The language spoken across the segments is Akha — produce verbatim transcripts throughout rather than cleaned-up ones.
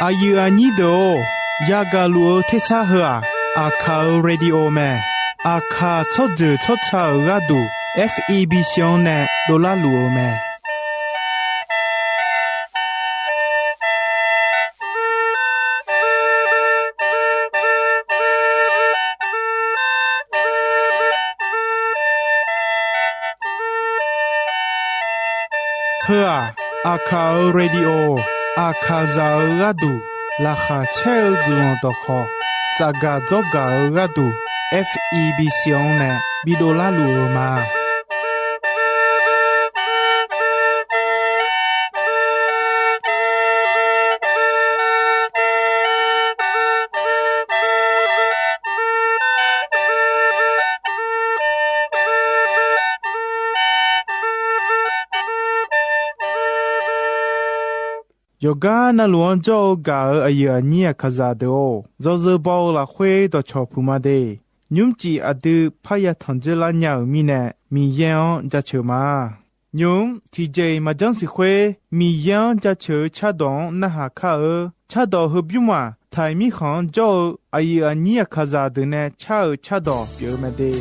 Aqyuif aqnyir deuq-or, yagaq luf-eu tersar heu-aq, Aqkaq-euq radio mae. Aqkaq tsawrjeuq tsawrca-euq gharduq, F E B C-anr nae dovlar luf-eu mae. Heu-aq, Aqkaq-euq radio, Aqkaqzaq-euq gharduq laqkhaq caer-eu guiqlanq dawqkhawq, tsafgaq dzawrgaq-eu gharduq, F E B C-anr nae bidovlar luf-eu ma. Yawqgar navluf-anr jawr-eu gaq-euq aqyuif aqnyir Aqkaqzaq deuq-or, yawzeu baw-eu lafkhoer dawqcawq puq ma de. Nymrcif aqdui parya tanq dzeur lar nya-euq mirnae, Miqyaer-anr jaceuq ma. Nymq-mr tiqjeq-iq maqjanr siq khoer, Miqyaer-anr jaceuq-eu cardawq-anr narhaq kar-eu. Cardawq heubymr-aq, Taiq mirkhanq-anr jawr-eu aqyuif aqnyir Aqkaqzaq deuq nae car-euq cardawq pyeuf-eu mae de.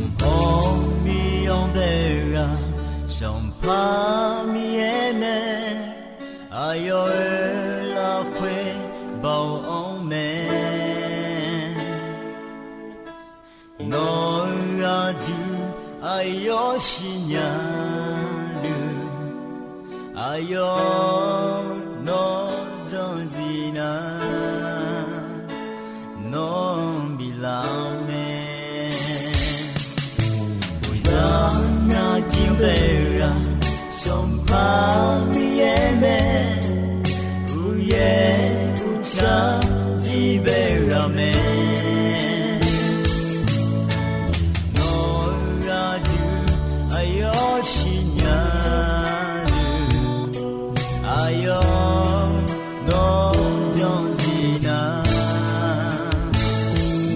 Mqpawr Miqyaer-anr bae-eu ghaq, Sanqpaq Miqyaer mae. Aqyawf-euq lafkhoer baoq anr mae. Nawq-euq aqdui aqyawf siqnya luf, aqyawf nawr jan zif nar, nawr biflaf-eu mae. Uqzaq ngaq jir bae-eu ghaq, Sanqpaq Miqyaer mae. Uqyaer uqtsar jir bae-eu ghaq mae. Nawq-euq aqdui aqyawf siqnya luf, aqyawf nawr jan zif nar,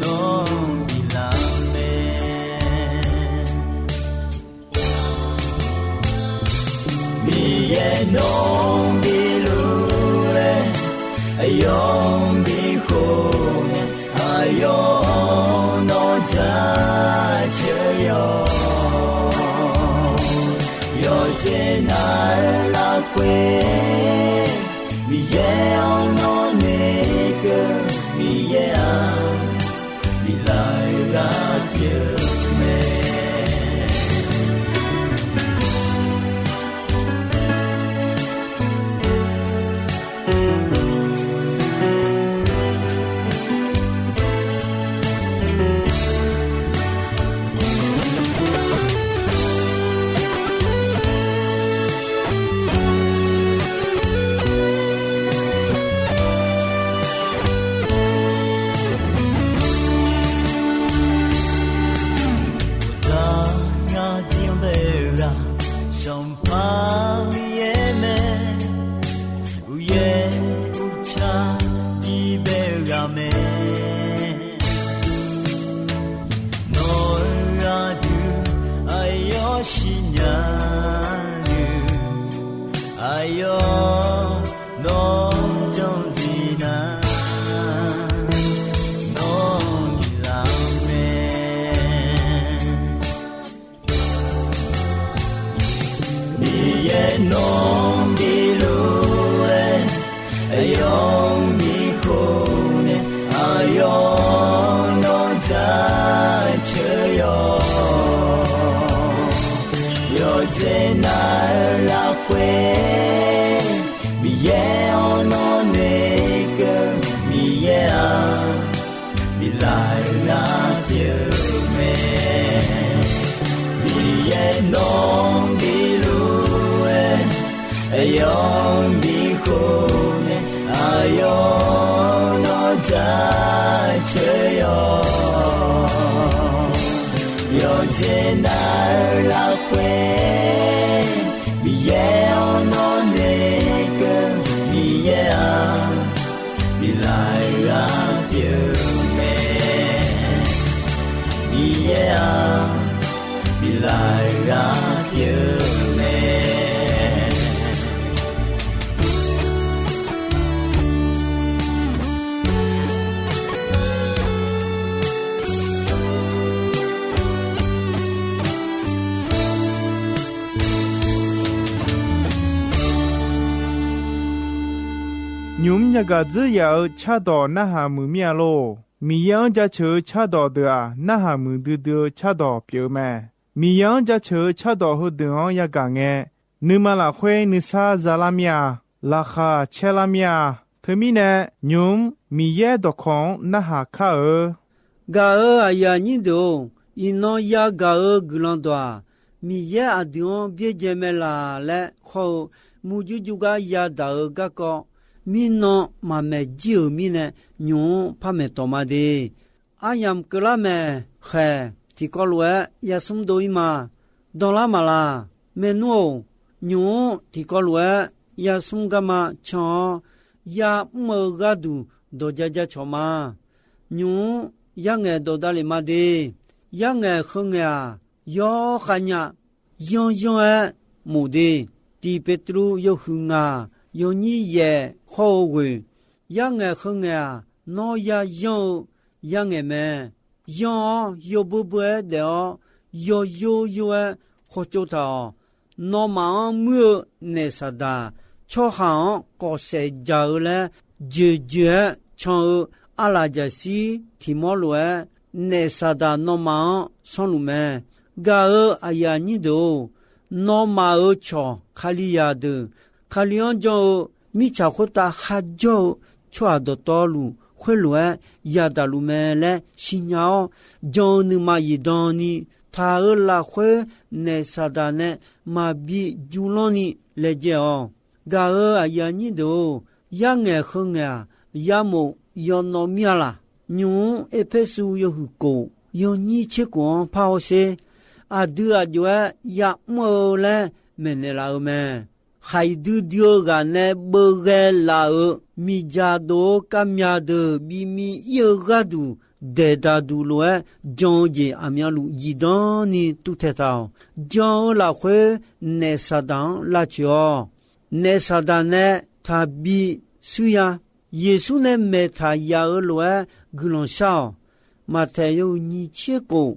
nawr biflaf-eu mae. Miqyaer nawq bifluf-aer, aqyawf bikhof nae, aqyawf nawr jaceuq yawq. Yawqjeq nav-eu lafkhoer, Miqyaer-anr nawr noeqkeuv, Miqyaer-aq, biflaf-eu ghaq pyeuf mae. Uqzaq ngaq jir-anr bae-eu ghaq, Sanqpaq Miqyaer mae. Uqyaer uqtsar jir bae-eu ghaq mae. Nawq-euq aqdui aqyawf siqnya luf, aqyawf nawr jan zif nar, nawr biflaf-eu mae. Miqyaer nawq bifluf-aer, aqyawf bikhof nae, aqyawf nawr jaceuq yawq. Yawqjeq nav-eu lafkhoer, Miqyaer-anr nawr noeqkeuv, Miqyaer-aq, biflaf-eu ghaq pyeuf-eu mae. Miqyaer nawq bifluf-aer, aqyawf bikhof nae, aqyawf nawr jaceuq yawq. Yawqjeq nav-eu lafkhoer, Miqyaer-anr nawr noeqkeuv, Miqyaer-aq, biflaf-eu ghaq pyeuf-eu mae. Nymq-mr yagaq dzeur yaf-eu cardawq narhaq muiq mir-a lor. Miqyaer-anr jaceuq-eu cardawq deuq-aq, narhaq muiqdui dui-eu cardawq pyeuf-eu mae. Miqyaer-anr jaceuq-eu cardawq heudeuq-anr yagaq ngae, nuima lafkhoer nuisar zalar mir-a. Laqkhaq caerlar mir-a. Teumirnae, nymq-mr Miqyaer dawqkawq-anr narhaq kar-eu Gaq-euq aqyuif aqnyir deuq-or, iqnan yagaq-eu guiqlanq dawq-aq, Miqyaer aqdui-anr byaerdzae mae laq laer khawr-eu, murjur jur gar yadaq-eu garkawv, mirnan maqmaeq jir-euq mirnae, nymq-mr par maeqtawq ma de. Aryamq keuvlar maeq khaeq tiqkawv lof-aer yasmr dov-ir ma. Danlar maqlaq? Maernmr-or, nymq-mr tiqkawv lof-aer yasmr garma can-awr, ya'mr-eu gharduq dawq ja ja cawq ma. Nymq-mr yarngaeq dawq davlef ma de. Yarngaeq heu ngaeq-aq, yawr khav nya, yanr yanr-aer mof de. Tiq Petruv yawhuiq ngaq yawnyir yaef khawr-eu ghoeq, yarngaeq heu ngaeq-aq, nawr ya yanr-eu yarngaeq mae. Yanr-awr yawbeu beu-aer daef-awr, yawyor yor-aer khawtsov taq-awq. Nawmaf-anr muir-eu naef Saqdaq, tsawrhaq-anr kawfsaef jaq-eu laer joeqjoeq-aer can-eu arlaqjaqshir tiq mawr lof-aer, naef Saqdaq nawmaf-anr sanrluf mae. Gaq-euq aqyuif aqnyir deuq-or, nawmaf-euq cawq Kalizaq deuq, Kali-anr jan-eu mirtsaq khoertav kharjawr-eu tsawrhaq dawqtawvluf khoerlof-aer yadaq luf mae laer siqnya-awr, jan-eu nuima zifdan ni taq-euq lafkhoer naef Saqdaq nae maqbi juvlanr ni laejae-awq. Gaq-euq aqyuif aqnyir deuq-or, yarngaeq heu ngaeq-aq, yamof yawnaw mir-a laq? Nymq-mr Erpersu yawhuiq kof yawnyir tser kof-anr par hawsher. Aqdui aqjox-aer ya'mr-eu laer maeqnaeq laf-eu mae. Khaqdui dui-eu ghaq nae beuvghae laf-euq miqdzaq dof-eu kavmyaq deuq bi mi ir-eu gharduq daeqdaq duq lof-aer jan-eu jeq aqmyanluf zifdan ni tuvtaeq taq-awq. Jan-eu lafkhoer naef Saqdaq-anr lavcoeq-awq. Naef Saqdaq nae taqbi shuir ya. Yeqsur nae maeqtaq yaf-eu lof-aer guiqlanq shar-awq. Maqtaeq yawhuiq nyiq tser kof,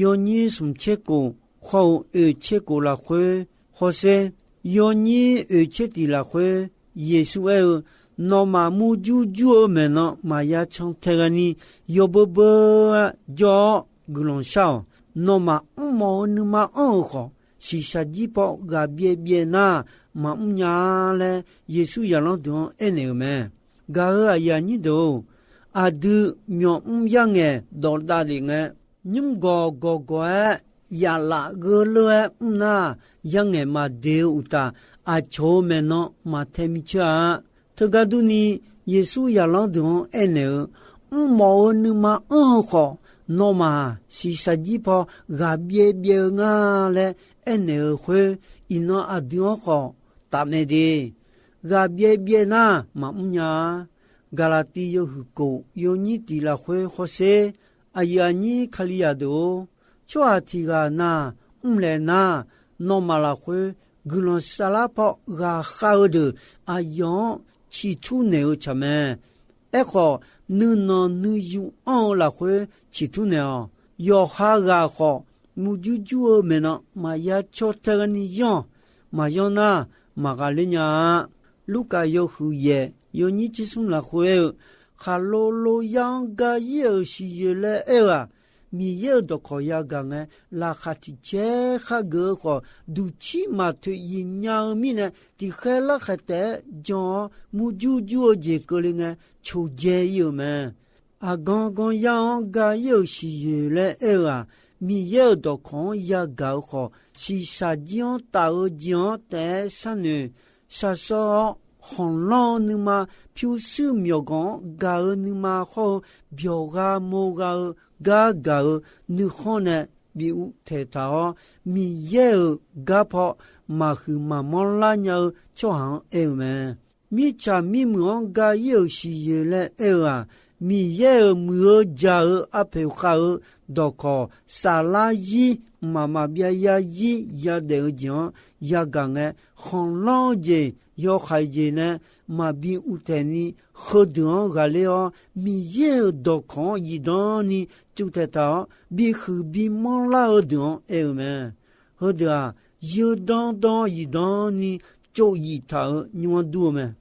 yawnyir smq tser kof, khawr-eu oeq tser kof lafkhoer hawsher. Yawnyir oeq tser tiq lafkhoer Yeqsur aer-eu, nawmaf murjur jur-eu maeqnan maqya can tae ghaeni, yawbeu beu-aer jawr-awr guiqlanq shar-awq. Nawmaf mrmawf-eu nuima anr-euq khawf, shiqshaq jir paw ghaq byaev byaev nar, maqmr nya-a laer Yeqsur zaqlanr deuq-anr aernaeq-euq mae. Gaq-euq aqyuif aqnyir deuq-or, aqdui myawqmr yarngaeq dawqdav lef ngae, nymr gawq gawq gawq-aer yaf laf gheurleur-aer mr nar, yarngaeq maqdeq-eu uqtaf, aqcawq-euq maeqnan maqtae miceur-a. Teugar durni, Yeqsur zaqlanr deuq-anr aernaeq-eu, mrmawf-eu nuima anr-eu khawf, nawmaf shiqshaq jir paw ghaq byaev byaev-eu nga laer aernaeq-eu khoer, iqnan aqdui-anr khawf tafmae de. Ghaq byaev byaev nar maqmr nya-a. Gaqlaqtiv yawhuiq kof yawnyir tiq lafkhoer hawsher. Aqyuif aqnyir Kalizaq deuq-or, tsawrhaq tiq ghaq na mrlaeq nar, nawmaf lafkhoer guiqlanq saflar paw ghaqkhav-eu deuq aqyawf-anr ciqtur naeq-eu tsaq mae. Aerkhawf, nuinanq nuiyu anr-eu lafkhoer ciqtur naeq-awq. Yawqha ghaq khawf, murjur jur-eu maeqnan maqya caw tae ghaeni yanr-awq. Maqyanr nar, maqghaqler nya-a. Lurkaf yawhuiq yaef yawnyir tser smr lafkhoer aer-eu, khaqlo lo yar-anr ga ir-euq siqyoeq laer aer-eu-aq, Miqyaer-euq dawqkawq yagaq ngae, laqkhaq tiq caer khar geuf-eu khawf, duqcir maqtoeq yif nya-eu mirnae, tiqkhaer larkhaeq taef-aer jan-awr murjur jur-eu jeq keuvle ngae, coqdzae ir-euq mae. Aqgan gan yar-anr ga ir-euq siqyoeq laer aer-eu-aq, Miqyaer-euq dawqkawq-anr yagaq-eu khawf, shiqshaq jir-anr taf-eu jeq-anr taef-aer sharnoeq shaqshawr-awr, khanqlanr-eu nuima, pyurshuir myawqganq-anr gaq-eu nuima hawr-eu, byawqgha mogha-eu gar gaq-eu nuikhanr nae bi uvtaeq taq-awr, Miqyaer-euq gar paw maqhuiq maqmanr lar nya-eu tsawrhaq-anr aer-eu mae. Mirtsaq mirmuiq-anr ga ir-euq siqyoeq laer aer-eu-aq, Miqyaer-euq muiq-eu jaq-eu arpoeq khav-eu dawqkawq, saflar zir, mqmaq maqbyav yarzir yadaef-eu jeq-anr yagaq ngae, khanqlanr-eu jeq, yawhaiq jeq nae maqbi uvtaeq ni, heudeuq-anr ghaqler-awr, Miqyaer-euq dawqkawq-anr zifdan ni cuvtaeq taq-awr, bihuiq bimanr lar-eu deuq-anr aer-eu mae. Heudeuq-aq, yeudan dan zifdan ni tsovzif taq-euq nymr-anr dur-eu mae.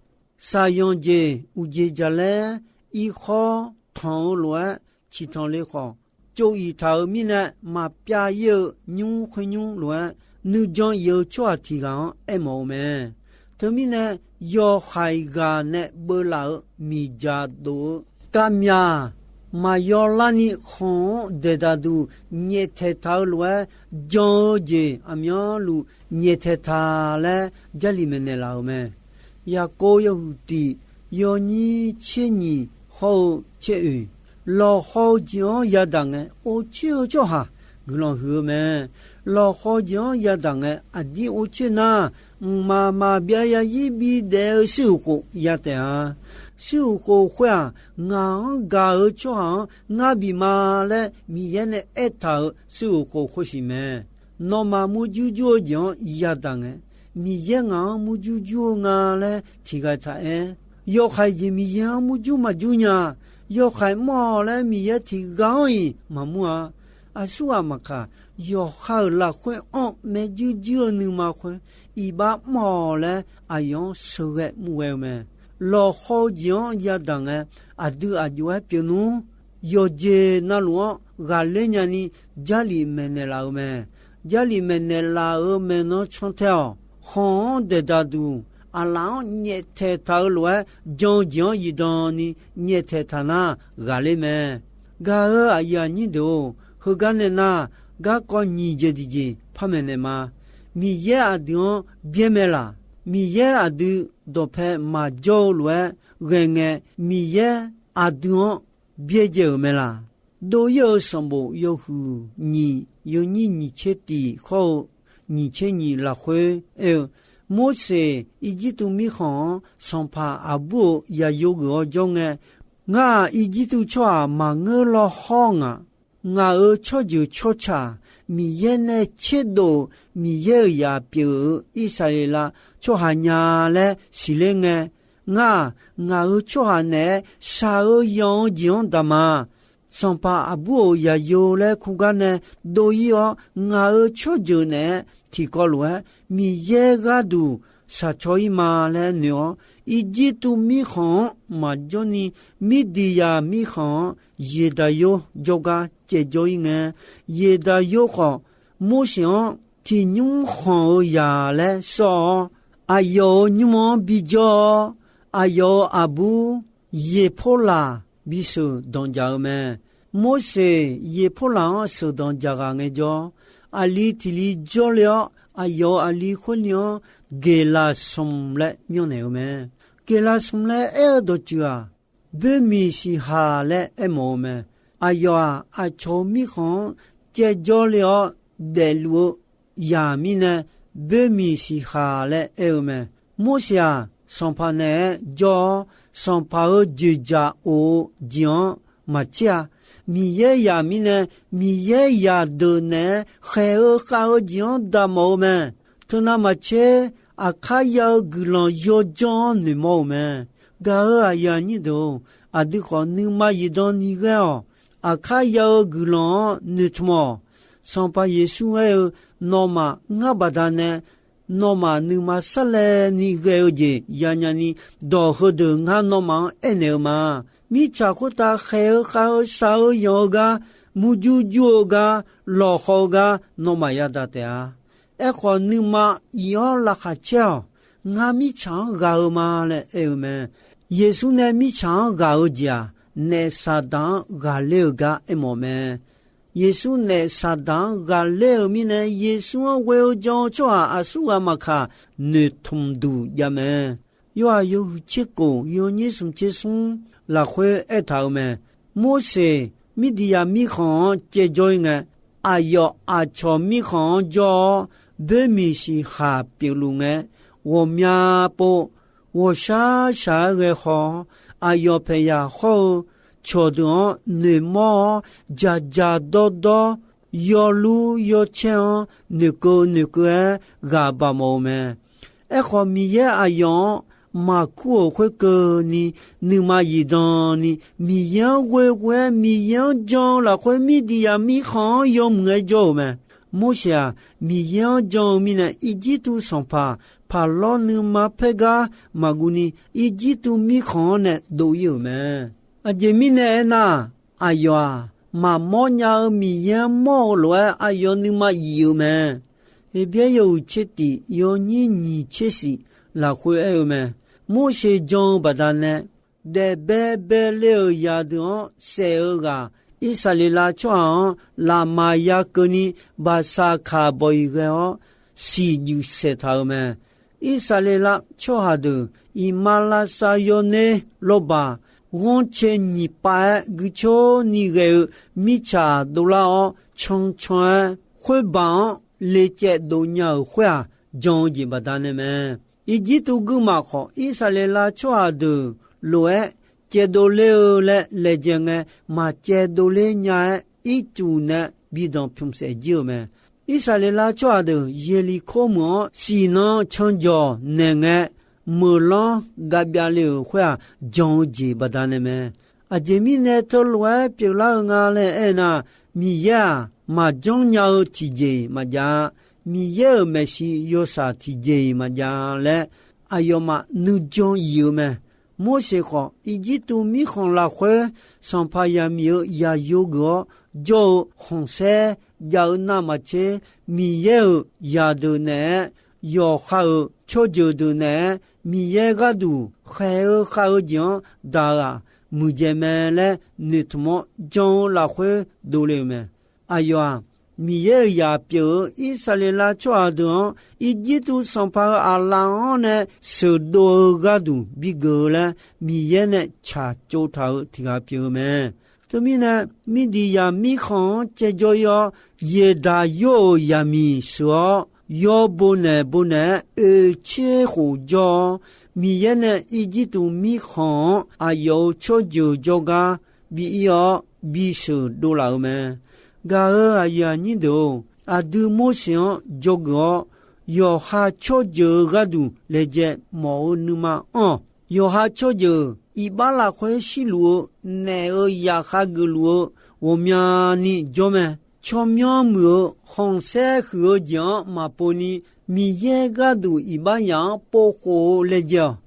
shaqyanq jeq uqjeq jaqlaer irkhawr tanq-eu lof-aer ciqtanq le khawf, tsov iq taq-euq mirnae maqpyav ir-eu nymr khoernymr lof-aer nuijan iq-eu tsawrhaq tiq ghaq-anr aermawf-eu mae. Teumirnae, yawhaiq ghaq nae beuvlaf-eu miqdzaq dof-eu kavmyaq maqyaw larni khanq-anr daeqdaq duq nyaeftaeq taq-eu lof-aer jan-eu jeq aqmyanluf nyaeftaeq taq laer Jarlif maeqnaeq laf-euq mae. Yaqkov yawhuiq tiq yawnyir tser nyiq hawr-eu tser oeq, lawqhaw-eu jeq-anr yadaq ngae, ortser-eu tsawrhaq guiqlanq huiq-eu mae. Lawqhaw-eu jeq-anr yadaq ngae, aqdir ortser nar, mqmaq maqbyav yarzir bidaef-eu shuiruq khof ya taef-a. Shuiruq khof khoer-aq, ngaq-anr gaq-eu tsawrhaq-anr ngar bif ma laer Miqyaer nae aertaq-euq shuiruq khof khoer siq mae. Nawmaf murjur jur-eu jeq-anr yadaq ngae, Miqyaer ngaq-anr murjur jur-eu nga laer tiq ghaq taq aer. Yawhaiq jeq Miqyaer-anr murjur maqjur nya. Yawhaiq mr-awq laer Miqyaer tiq ghaq-anr-iq maqmur-a. Aqsurghaq maqkaq, yawqha-euq lafkhoer anr-eu maerjuir juir-eu nuima khoer, iqbax mr-awq laer aqyawf-anr sheuqghae murghae-eu mae. Lawqhaw-eu jeq-anr yadaq ngae, aqdui aqjox-aer pyeuf nmr. Yawqjeq navluf-anr ghaqler nyani Jarlif maeqnaeq laf-eu mae. Jarlif maeqnaeq laf-euq maeqnan cantae-awq. Khanq-anr daeqdaq duq, aqlaf-anr nyaeftaeq taq-eu lof-aer jan-eu jeq-anr zifdan ni nyaeftaeq taq nar ghaqler mae. Gaq-eu aqyuif aqnyir deuq-or, heugar nae nar, garkawv nyiq jeq tiqjeq par maeq naeq ma. Miqyaer aqdui-anr byaer mae laq? Miqyaer aqdui dawqpae maqjawr-eu lof-aer ghae ngae, Miqyaer aqdui-anr byaerdzae-euq mae laq? Dov-ir-eu sanqbof yawhuiq nyiq yawnyir nyiq tser tiq hawr-eu nyiq tser nyiq lafkhoer aer-eu, Morseq Irjirtuv mirkhanq-anr sanqpaq aqbur-euq yaqyo geuf-awr jawr ngae, Ngar-aq, Irjirtuv tsawrhaq maqngeur law hawr ngaq. Ngaq-euq tsawrjeuq tsawrca, Miqyaer nae tserdov-euq Miqyaer-euq zaq pyeuf-eu Irsaqleqlav tsawrhaq nya laer siqler ngae, ngar-aq, ngaq-euq tsawrhaq naeq-aer shaq-eu yanq-eu jeq-anr daq ma. Sanqpaq aqbur-euq yaqyo laer kur gar nae dov-ir-awr, ngaq-euq tsawrjeuq naeq-aer tiqkawv lof-aer Miqyaer gharduq shaq caw-ir ma laer noeq-awr, Irjirtuv mirkhanq-anr maqjawr ni, Mirdiqyaq mirkhanq-anr Yeqdaqyor jawrgar caevjawr-ir ngae, Yeqdaqyor khawf, Morseq-anr tiq nymr khanq-eu zaq laer sawr-awr, aqyawf-euq nymr-anr bijawr-awr, aqyawf-euq aqbur Yeqporlaq bisheuq danqdzaq-eu mae. Morseq Yeqporlaq-anr sheuqdanq dzaqghaq ngaejawr, aqli tiq li jawrle-awr, aqyawf-euq aqli khoer li-anr Geqlaqsmq laer myanrnaeq-eu mae. Geqlaqsmq laer aer-eu dawqtsuif-aq, Boermiq siqhaq laer aermawf-eu mae. Aqyawf-aq, aqcawq-euq mirkhanq-anr caevjawr le-awr daefluf-eu zaq mirnae, Boermiq siqhaq laer aer-eu mae. Morseq-aq, sanqpaq naeq-aer jawr-awr, sanqpaq-euq dzoeqdzaq of-eu jeq-anr maqtser-a. Miqyaer zaq mirnae, Miqyaer zaqdeuq naeq-aer khaeq-eu khav-eu jeq-anr daqmawf-eu mae. Teunav maqtser, aqkar ya-eu guiqlanq yawdzanr-anr noeqmawr-euq mae. Gaq-euq aqyuif aqnyir deuq-or, aqdui khawf nuima zifdan ni ghae-awq. Aqkar ya-eu guiqlanq-anr noeqtmq-awq. Sanqpaq Yeqsur aer-eu, Nawmaf ngar baqdanae nawmaf nuima sarlaevni ghae-eu jeq yanya ni, dawq heudeuq ngar nawmaf-anr aernaeq-eu ma. Mirtsaq khoertav khaeq-eu khav-eu shaq-eu yanq-eu gar, murjur jur-eu gar, lawqhaw-eu gar nawmaf yadaq taef-a. Aerkhawf, nuima iq-awr laqkhaq caer-awq. Ngar mirtsaq-anr ghaq-eu ma laer aer-eu mae. Yeqsur nae mirtsaq-anr ghaq-eu jeq-aq, naef Saqdaq-anr ghaqler-eu gar aermawf mae. Yeqsur naef Saqdaq-anr ghaqler-euq mirnae, Yeqsur-anr ghoe-eu jan-eu tsawrhaq aqsurghaq maqkaq, noeqtmq duq jav mae. Yorhaq yawhuiq tser kof yawnyir smq tser smr lafkhoer aertaq-euq mae. Morseq Mirdiqyaq mirkhanq-anr caevjawr-ir ngae, aqyawf aqcawq mirkhanq-anr jawr-awr, boermiq siqhaq pyeufluf ngae, ghawqmya pov ghawqshar shaq-aer ghae haw-awr, aqyawf paeqyaq hawr-eu cawqdeuq-anr noeqmawr-awr, dzaqdzaq dawrdawr, yawlur yawcaer-anr noeqkeuv noeqkeuv-aer ghaq baq mawf-eu mae. Aerkhawf, Miqyaer aqyawf-anr maqkur-euq khoerkeuvni, nuima zifdan ni Miqyaer-anr ghoeghoe-aer Miqyaer-anr jan-eu lafkhoer Mirdiqyaq mirkhanq-anr yawmuiq-aer jawr-euq mae. Morseq-aq, Miqyaer-anr jan-eu mirnae, Irjirtuv sanqpaq Paqlawr nuima paer gar maqguv ni, Irjirtuv mirkhanq-anr nae dov-ir-euq mae. Aqjeq mirnae aernar, aqyawf-aq, maqmawr nya-eu Miqyaer-anr mawr-eu lof-aer aqyawf nuima yif-eu mae. Heqbyaer yawhuiq tser tif yawnyir nyiq tser shif lafkhoer aer-eu mae. Morseq jan-eu baqdanae, daef baebae le-euq zaqdeuq-anr saef-eu ghaq, Irsaqleqlav tsawrhaq-anr lafmaf ya keuvni, baqsaqkaq bawq-iq ghae-awr siqjuif saeqtaq-euq mae. Irsaqleqlav tsawrhaq deuq, iqmalavshav yawner lawrbaq, ghanrcae nyiq pav-aer guicawr ni ghae-eu mirtsaq dovlar-awr cancan-aer, khoerbaq-anr le caev dov nya-euq khoer-aq, jan-eu jeq baqdanae mae. Irjirtuv guirmaf khawf, Irsaqleqlav tsawrhaq deuq lof-aer caevdov ler-eu laer laejae ngae, maqcaevdov ler nya-aer, ircuf nae bi danq pymq saef jir-euq mae. Irsaqleqlav tsawrhaq deuq Yeqliqkor meuq-anr siqnan canjawq naeq ngae, meuqlanr ga byav le-euq khoer-aq, jan-eu jeq baqdanae mae. Aqjeq mirnae teulof-aer pyeuflar-eu nga laer aernar, Miqyaer-aq, maqjanr nya-eu tiqjeq-iq maqjav-a. Miqyaer-euq maeqshi yawshaq tiqjeq-iq maqjav-a laer, aqyawfmaf nuijan yif-eu mae. Morseq khawf, Irjirtuv mirkhanq lafkhoer sanqpaq zaqmiq-euq zaqyo geuf-awr jawr-eu khanqsaer jav-eu navmaqtser, Miqyaer-euq zaqdeuq naeq-aer, yawqha-euq tsawrjeuq deuq naeq-aer, Miqyaer gharduq khaeq-eu khav-eu jeq-anr daq-eu-aq, muiqdzaeq mae laer noeqtmq-awr jan-eu lafkhoer dovle-euq mae. Aqyawf-aq, Miqyaer-euq zaq pyeuf-eu Irsaqleqlav tsawrhaq deuq-anr Irjirtuv sanqpaq-euq aqlaf-anr nae sheuqdov-eu gharduq bigeuf-eu laer Miqyaer nae tsaqtsov taq-euq tiq ghaq pyeuf-eu mae. Teumirnae, Mirdiqyaq mirkhanq-anr caevjawr-ir-awr, Yeqdaq Yawr-euq zaqmiq sheuq-awr, yawr bonaeq bonaeq-aer oeq tser khof jawr-awr, Miqyaer nae Irjirtuv mirkhanq-anr aqyawf-euq tsawrjeuq jawrgar bi ir-awr, bisheuq dovlaf-euq mae. Gaq-euq aqyuif aqnyir deuq-or, aqdui Morseq-anr dzawgeuf-awr, yawqha tsawrjeuq-eu gharduq laejae mawf-eu nuima anr-awq. Yawqha tsawrjeuq iqbax lafkhoer shirluf-eu, naef-euq zaqkhav geufluf-eu ghawqmyani jawr mae. Tsawrmyanr muiq-eu khanqsaer huiq-eu jeq-anr maqpov ni, Miqyaer gharduq iqbax yaf-anr povkhof-eu laejae-awq.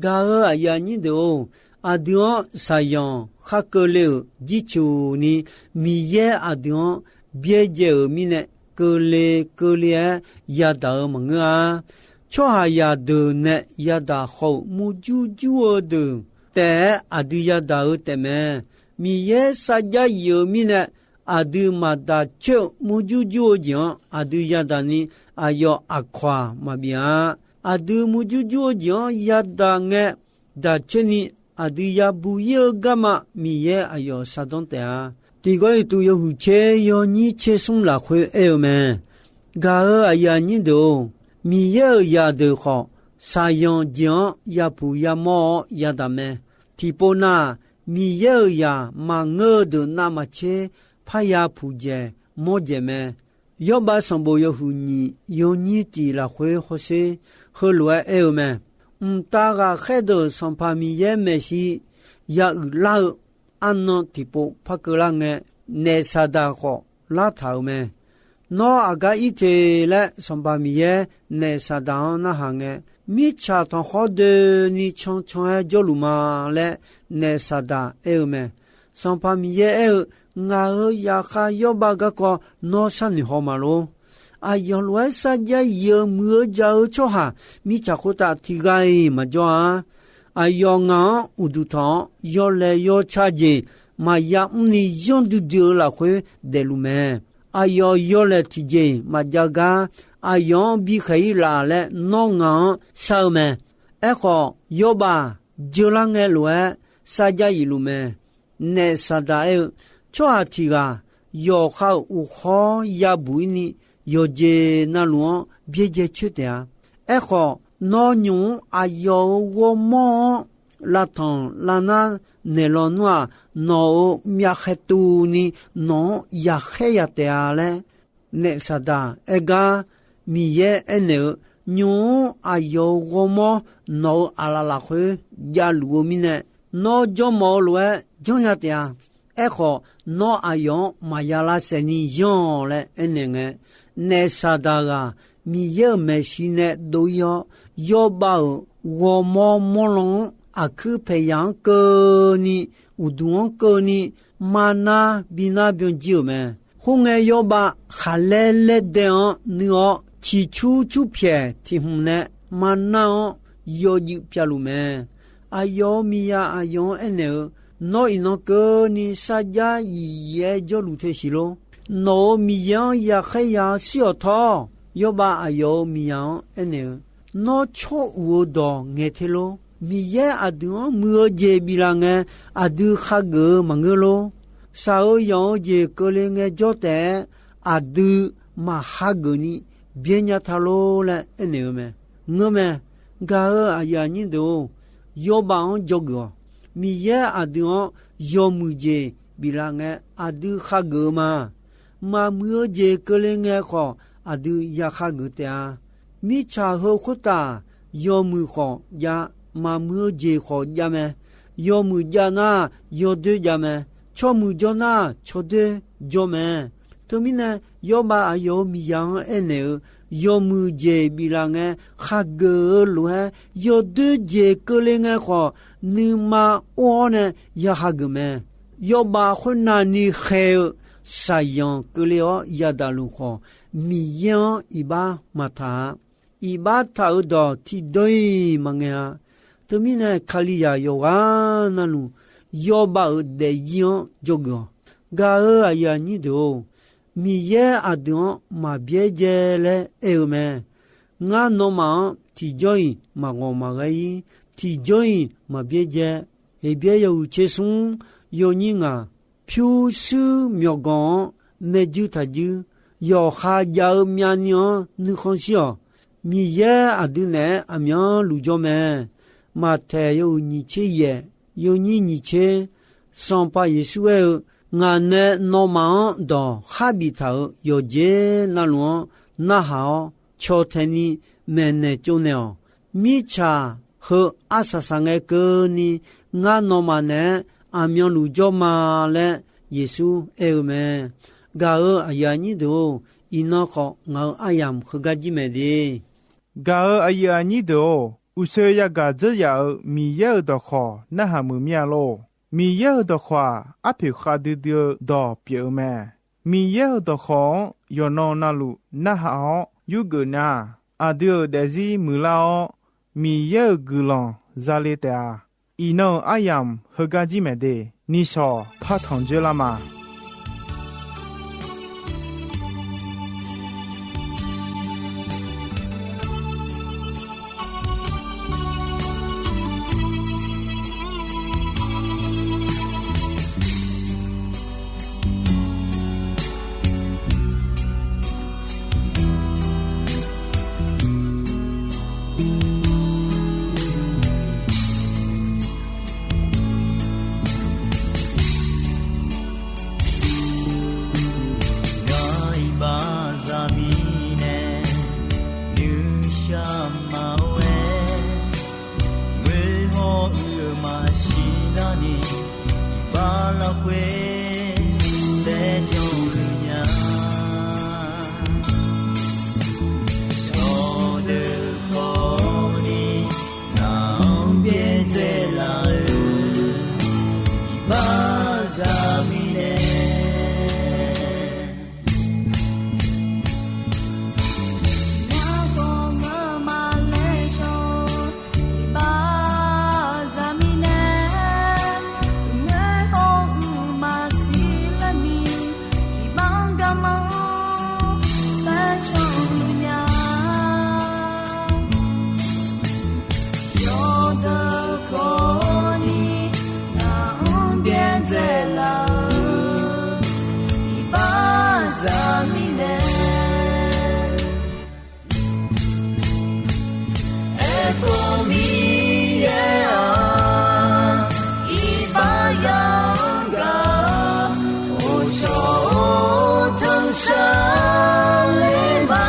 Gaq-euq aqyuif aqnyir deuq-or, aqdui-anr shaqzanq khar keuvle-euq jircuq ni, Miqyaer aqdui-anr byaerdzae-euq mirnae, keuvle keuvle-aer yadaq-eu maqngeur-a. Tsawrhaqzaq deuq nae yadaq haw-euq murjur jur-eu deuq taef-aer aqdui yadaq-eu taefmae. Miqyaer sarjax yif-eu mirnae, aqdui maqdaq coer-eu murjur jur-eu jeq-anr aqdui yadaq ni, aqyawf aqkawq-aq maqbif-a. Aqdui murjur jur-eu jeq-anr yadaq ngae, daq coer ni aqdui yabuq ir-eu garma Miqyaer aqyawf shardanr taef-a. Tiq Gawrliqtu yawhuiq tser yawnyir tser smr lafkhoer aer-eu mae. Gaq-euq aqyuif aqnyir deuq-or, Miqyaer-euq zaqdeuq khawf, shaqzanq jeq-anr yapuq yamawr-awr yadaq mae. Tiqpov nav-aq, Miqyaer-euq zaq maqngeur-eu deuq navmaqtser parya puqdzaeq mawrdzaeq mae. Yawrbav sanqbof yawhuiq nyiq yawnyir tiq lafkhoer hawsher heulof-aer aer-eu mae. Mqtav ghaqkhaer deuq Sanqpaq Miqyaer maeqshi ya uiqlar-eu arnan tiqpov par keuvlar ngae, naef Saqdaq khawf lartaq-euq mae. Nawr aqgar ir te laer Sanqpaq Miqyaer naef Saqdaq-anr narhaq ngae, mirtsaq tanqkhawr doeni cancan-aer jawrluf ma laer naef Saqdaq aer-eu mae. Sanqpaq Miqyaer aer-eu, Ngaq-euq zaqkhav Yawrbav garkawv nawr sharnoeq haw ma lor. Aqyawf lof-aer sarjax yif-eu muiq-eu jaq-eu tsawrhaq mirtsaq khoertav tiq ghaq-iq maqjawr-a. Aqyawf ngaq-anr uqduq tanq-awr, yawlaeq yawtsaq jeq maqya mrni yanr duidui-eu lafkhoer daefluf mae. Aqyawf yawlaeq tiqjeq-iq maqjav gar, aqyawf-anr bikhaeq-ir laf laer nawr ngaq-anr shar-eu mae. Aerkhawf, Yawrbav-aq, jeular ngae lof-aer sarjax yif luf mae. Naef Saqdaq aer-eu, Tsawrhaq tiq ghaq yawqha-euq uqkhawr yabuq-ir ni, yawqjeq navluf-anr byaerdzae coer taef-a. Aerkhawf, nawr nymq-mr aqyawf-euq ghawrmawr-anr lavtanq lavnar naeq lawnmr-aq, nawq-euq myavkhaeq tuvni nawq-anr yaqkhaer ya taef-a laer, naef Saqdaq aer gar, Miqyaer aernaeq-eu, Nymq-mr aqyawf-euq ghawrmawr nawq-euq aqlaf lafkhoer javluf-eu mirnae, nawr jawrmawf-eu lof-aer janrnya taef-a. Aerkhawf, nawr aqyawf-anr maqya lavsaef ni yanr-awq laer aernaeq ngae, naef Saqdaq ghaq Miqyaer-euq maeqshi nae dov-ir-awr, yawbav-euq ghawrmawr mawrlan-anr aqkuir paeqyaq-anr keuvni, uqduq-anr keuvni, marnar binar byanjir-euq mae. Khoerngae, yawbav khaqlaer laerdae-anr nuir-awr, ciqcur curpyaeq tiq hmq nae marnar-anr yawjuif pyavluf mae. Aqyawf-euq miqyaq aqyawf-anr aernaeq-eu, Nawr iqnan keuvni sarjax yif yif-aer jawrluf teu siq lor. Nawq-euq Miqyaer-anr yaqkhaer ya-eu shir-awq tawr. Yawbav aqyawf-euq miqyaq-anr aernaeq-eu, Nawr tsawr uq-eu dawq ngaeq te lor. Miqyaer aqdui-anr muiq-eu jeq biflaf ngae, aqdui hageuf-eu maqngeur lor. Shaq-eu yanq-eu jeq keuvle ngaejawr taef-aer, aqdui maqhageuf ni byaer nya ta lor laer aernaeq-eu mae. Ngeurmae. Gaq-euq aqyuif aqnyir deuq-or, yawbav-anr dzawgeuf-awq. Miqyaer aqdui-anr yawmuiq jeq biflaf ngae, aqdui hageuf-eu ma. Maqmuiq-eu jeq keuvle ngae khawf, aqdui ya hageuf taef-a. Mirtsaq heu khoertav yawmuiq khawf jav, maqmuiq-eu jeq khawf jav mae. Yawmuiq jav nar, yawdoer jav mae. Tsawrmuiq jawr nar, tsawrdoer jawr mae. Teumirnae, yawbav aqyawf-euq miqyaq-anr aernaeq-eu, yawmuiq jeq biflaf ngae, hageuf-eu lof-aer yawdoer jeq keuvle ngae khawf, nuima or-awr nae ya hageuf mae. Yawbav khoernavni khaeq-eu shaqyanq keuvle-awr yadaq luf khawf, Miqyaer-anr iqbax maqtaq-a. Iqbax taq-euq dawq tiqdawr-iq maqngae-a. Teumirnae, Kalizaq yawqghaq navluf, yawbav-euq daefzir-anr dzawgeuf-awq. Gaq-euq aqyuif aqnyir deuq-or, Miqyaer aqdui-anr maqbyaerdzae laer aer-eu mae. Ngar nawmaf-anr tiqjawr-iq maqghawq maqghae-ir, tiqjawr-iq maqbyaerdzae. Heqbyaer yawhuiq tser smr, yawnyir ngaq, pyurshuir myawqganq-anr maerjuir taqjuir, yawqha jav-eu myavni-anr nuikhanr shir-awq. Miqyaer aqdui naeq-aer aqmyanluf jawr mae. Maqtaeq yawhuiq nyiq tser yaef, yawnyir nyiq tser, Sanqpaq Yeqsur aer-eu, Ngaq nae nawmaf-anr dawq kharbif taq-euq yawqjeq navluf-anr narhaq-awr, caw tae ni maeqnaeq tsovnaeq-awq. Mirtsaq heu arsaq saq ngae keuvni, ngar nawmaf naeq-aer aqmyanluf jawr ma laer Yeqsur aer-eu mae. Gaq-euq aqyuif aqnyir deuq-or, iqnan khawf ngaq-euq aryamq heugar jir mae de. Gaq-euq aqyuif aqnyir deuq-or, uqshoe yagaq dzeur yaf-euq Miqyaer-euq dawqkhawq narhaq muiq mir-a lor. Miqyaer-euq dawqkhawq-aq, arpoeq khavdui dui-eu dawq pyeuf-eu mae. Miqyaer-euq dawqkhawq-anr yawqnan navluf narhaq-awr yurgeuf nar, aqdui-euq daefzir muiqlar-awr, Miqyaer-euq guiqlanq zale taef-a. Iqnan-euq aryamq heugar jir maeq de. Nishawq partanq dzoerlar ma. Ngar iqbax zaq mirnae nuishar ma-aer, ngoer hawr-eu maqshir larni, iqbax lafkhoer taev janluf nya. Yawqdeuq khawfni ngaq-anr byaerdzae laf-eu, iqbax zaq mirnae Nargawr ngeur ma laer shawr, iqbax zaq mirnae, uqnoer hawr-eu maqshir larni, iqbax-anr garma-anr taev canluf nya. Yawqdeuq khawfni ngaq-anr byaerdzae laf-eu, iqbax zaq mirnae. Aerkhawf Miqyaer-aq, iqbax zaq-anr gaq-awr, uqcawq-or tanqshar ler ma.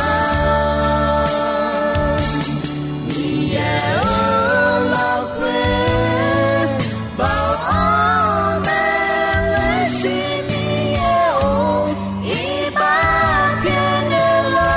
Miqyaer-euq lafkhoer bav-anr nae laer siq Miqyaer-or, iqbax pyaeqnaeq la.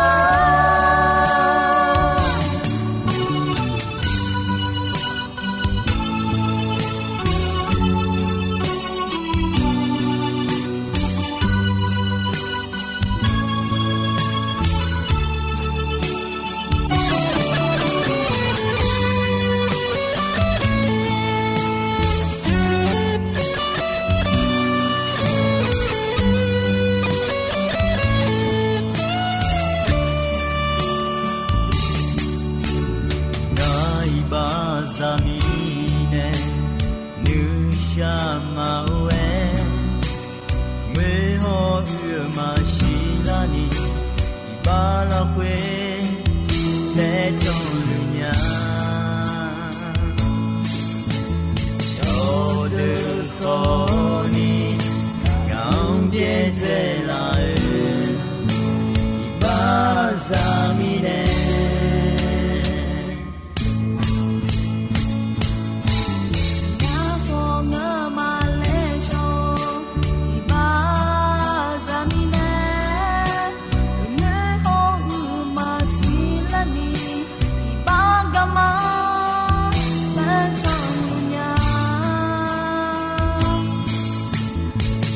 canluf nya.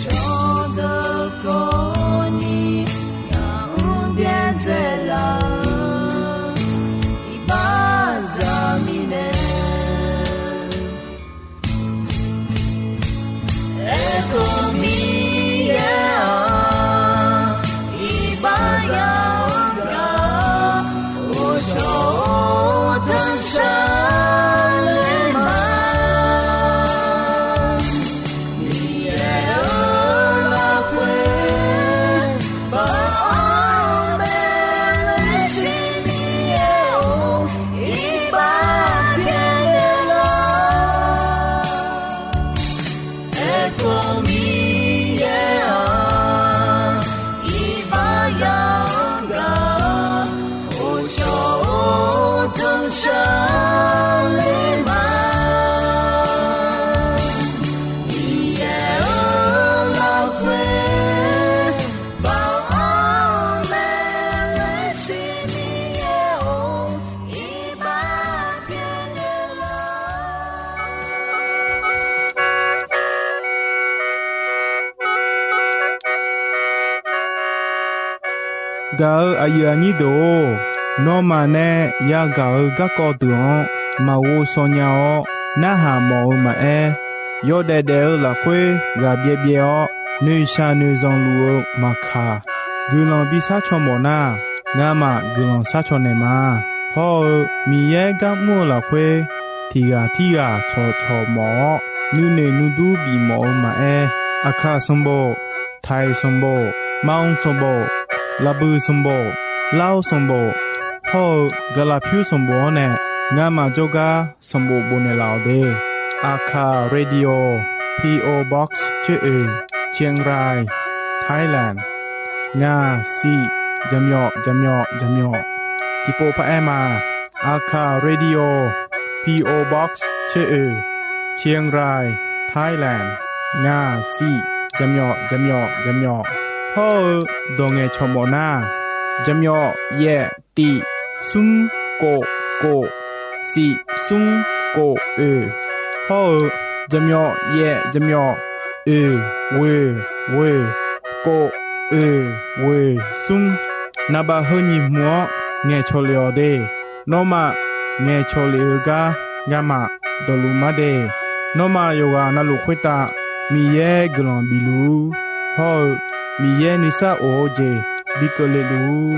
Cawqdeuq kawvni ngaq-anr byaerdzae laf-eu iqbax zaq mirnae, aerkhawf Miqyaer-aq, iqbax ya-anr gaq-awr, uqcawq-or tanqshar ler ma. Miqyaer-euq lafkhoer bav-awr mae laer siq, Miqyaer-or, iqbax pyaeqnaeq laf. Aerkhawf Miqyaer-aq, iqbax ya-anr gaq-awr, uqcawq-or tanqshar ler ma. Miqyaer-euq lafkhoer bav-awr mae laer siq, Miqyaer-or, iqbax pyaeqnaeq laf. Gaq-euq aqyuif aqnyir deuq-or, nawmaf nae yagaq-euq garkawv deuq-anr maqghov shaw nya-awr, narhaq mawf-eu maqaer, yawdaef daef-eu lafkhoer ghaq byaev byaev-awr, noeqshaq noeqzanq luf-eu maqkaq, guiqlanq bishar caw mawf nar, ngamaf guiqlanq shar caw naeq ma. Hawr-eu Miqyaer gar mr-eu lafkhoer, tiq ghaq tirghaq cawqcawq mawf-awr, nuinoeq nuidur bif mawf-eu maqaer, Aqkaq sanqbof, Taiq sanqbof, Maqanq sanqbof, Laqbuiq sanqbof, Lar-eu sanqbof, hawr-eu Gaqlaqpyur sanqbof-anr nae ngamaf jawrgar sanqbof bofnaeq laf-awq de. Aqkaq Radio, P O Box tseroeq, Chiang Rai, Thailand, ngaq siq jaqmyawf jaqmyawf jaqmyawf. Tiqpov paraer ma. Aqkaq Radio, P O Box tseroeq, Chiang Rai, Thailand, ngaq siq jaqmyawf jaqmyawf jaqmyawf. Hawr-eu dawq ngaeqcawq mawf nar, jaqmyawf yaef tiq smr kof kof siq smr kof oeq, hawr-eu jaqmyawf yaef jaqmyawf oeq ghoeq ghoeq kof oeq ghoeq smr, naqbaf heu nyiq hmq-anr ngaeqcawq lef-awq de. Nawmaf ngaeqcawq lef-eu gar ngamaf dawqluf mar de. Nawmaf yawqghaq navluf khoertav Miqyaer guiqlanq bifluf-ur, hawr-eu Miqyaer nuisar of-eu jeq bi keuvle luf-ur.